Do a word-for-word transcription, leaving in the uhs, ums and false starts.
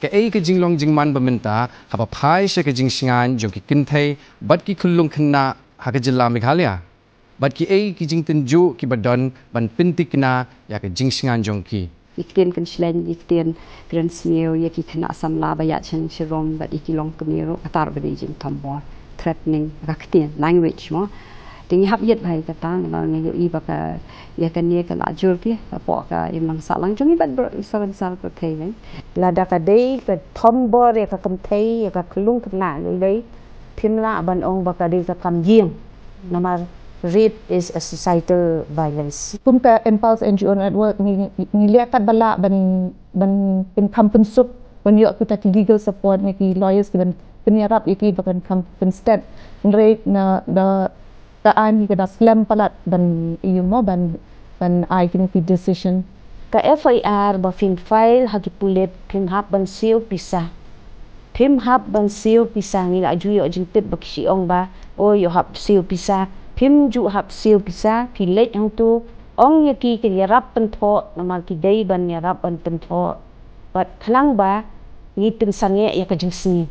Kaei ka jinglong jingman ba mynta haba phai sha ka jingshngain jong ki kynthei bad ki khyllung khynnah ha ka jylla Meghalaya? Bad kiei ki jingtynjuh kiba don ban pyntikna ïa ka jingshngain jong ki? Ïa ki ktien kynshlei, ïa ki ktien kren sniew ïa ki khynnah samla ba ïaid sha neng sha rum bad ïa ki longkmie ruh, kata ruh ka dei jingthombor, threatening, ka ktien, language mo. Te ngi hap ïit bha ïa kata namar ngi ïohi ba ka, ïa kane ka la jur ki hapoh ka imlang sahlang jong ngi bad baroh i sor bad i sor pyrthei. Lada ka dei ka thombor ïa ka kynthei, ïa ka khyllung khynnah, lei lei phim lah ban ong ba ka dei ka kam ïing. Namar rape is a societal violence. Kum ka Impulse N G O Network ngi, ngi leh katba lah ban, ban pynkham pynsuk, ban ïoh kita ki legal support na ki lawyers kiban pynïarap ïa ki ba kan kham pynsted. Hynrei na, da, ka aiñ ka da slem palat ban ïoh mo ban, ban ai kine ki decision. Ka F I R ba phin file ha ki pulit phim hap ban siew pisa. Phim hap ban siew pisa. Ngi la ju ïoh jingtip ba ki shu ong ba, o, ïoh hap siew pisa. Phim ju hap siew pisa, phi leit hangto, ong ïa ki kin ïarap pynthoh namar ki dei ban ïarap ban pynthoh. Bad khnang ba ngi pynsangeh ïa ka jingsniew.